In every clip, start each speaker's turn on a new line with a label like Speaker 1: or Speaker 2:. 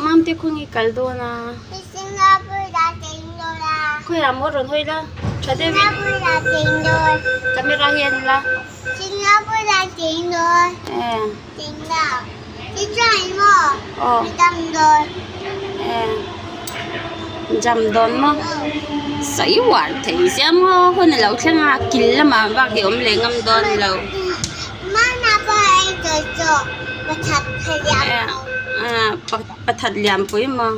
Speaker 1: Mamte khawnge i kal dawn a? Khawiah maw rawn hawi la? Tha deuhin camera hi en la. Aw jam dawn maw sawi uar thei sia maw hun a lo thleng a kil lamah bak hi awm leh ngam dawn lo pakhat lian pui maw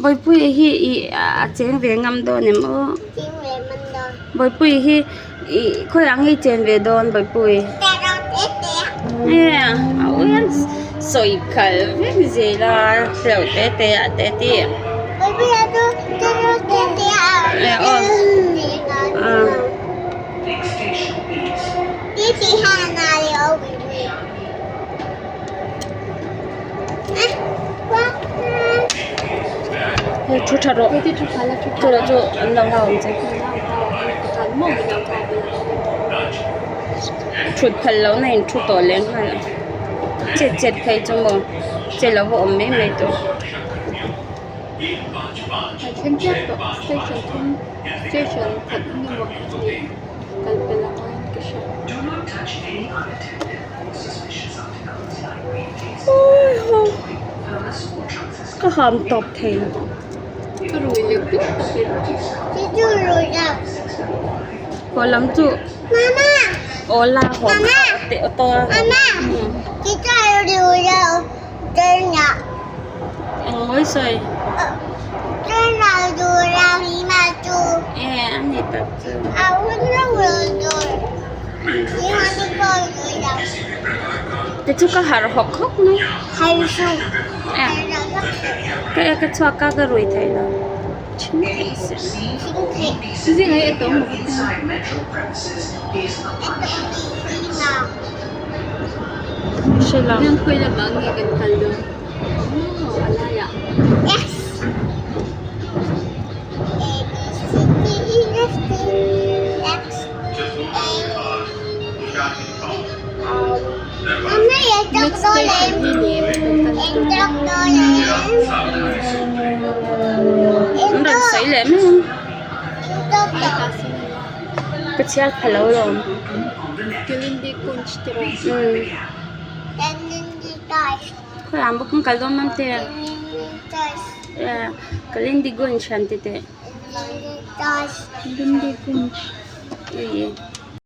Speaker 1: Bawipuia hi ih a cheng ve ngam dawn em aw Bawipuia hi ih khawiah nge i chen ve dawn Bawihpui nge a ui an sawi khalh vek zel a hleuh te te ah te a ti Hei thu tha rawh chu lah chu an lo hau ang che thut phal loh na in thu tawh leh nghal a chet chet phei chu maw che lo va awm mai mai tawh. Ka ham tawp thei lo. Haw lam chu aw la haw teh auto a engmawi sawi e a ni tak chu. Te chu ka harh hawk hawk mai ka e ka chhuak a ka rui thei lo An rawn sawi leh mai ang ka chhiar pha lo lawm khawiah ang bawk in kal dawn mam te Kalindi Gunj han ti teh.